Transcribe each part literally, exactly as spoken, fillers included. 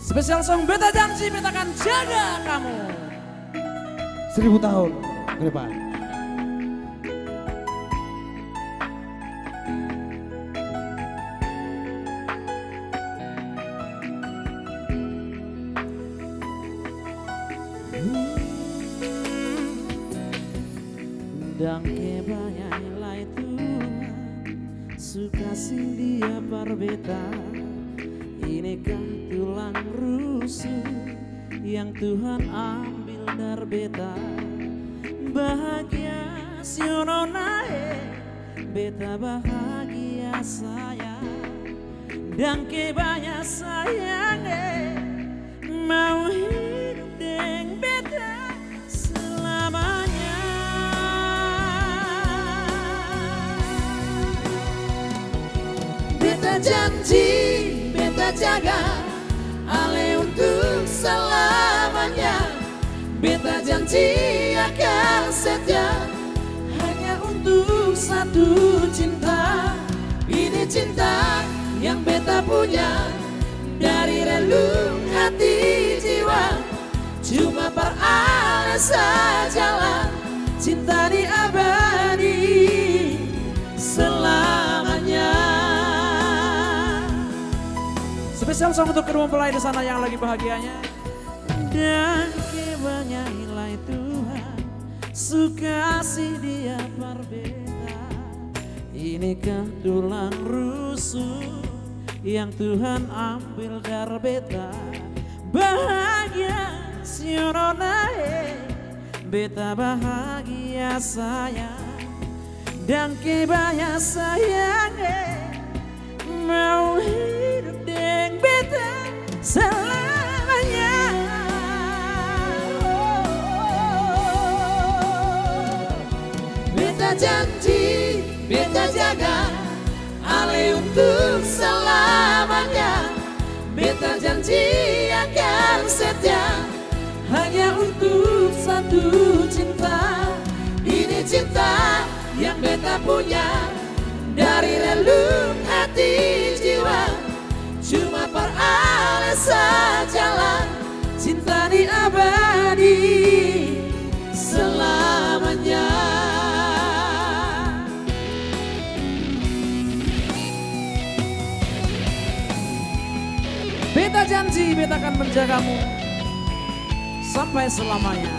Spesial song Beta Janji, Beta Akan Jaga Kamu. Seribu tahun ke depan. Dangke banya lai Tuhan su kasi Dia par beta. Ini kah tulang rusuk yang Tuhan ambil dari beta? Bahagia sio nona e, beta bahagia sayang. Dangke banya sayang e, mau hidup deng beta selamanya. Beta janji, beta jaga ale untuk selamanya. Beta janji akan setia hanya untuk satu cinta. Ini cinta yang beta punya dari relung hati jiwa. Cuma par ale sajalang cinta ni abadi selamanya. Spesial song untuk kedua mempelai di sana yang lagi bahagianya. Dangke banya lai Tuhan su kasi Dia par beta. Ini kah tulang rusuk yang Tuhan ambil dari beta? Bahagia sio nona e, beta bahagia sayang. Dangke banya sayang e, mau hidup deng beta selamanya. Beta janji, beta jaga ale untuk selamanya. Beta janji akan setia hanya untuk satu cinta. Ini cinta yang beta punya dari relung hati jiwa. Cuma par ale sajalang cinta ni abadi selamanya. Beta janji, beta akan menjagamu sampai selamanya.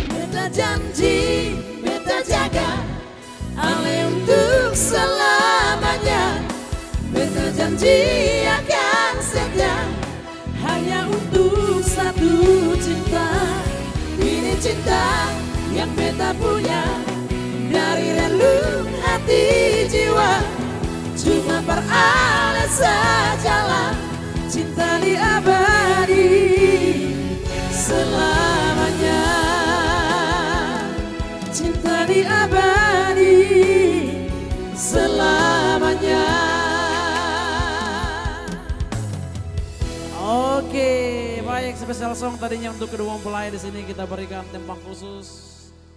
Beta janji, beta jaga ale untuk selamanya. Beta janji akan setia hanya untuk satu cinta. Ini cinta yang beta punya dari relung hati jiwa. Cuma par ale sajalang cinta ni abadi selamanya. Cinta ni abadi selamanya. Oke, baik, spesial song tadinya untuk kedua mempelai. Di sini kita berikan tempat khusus.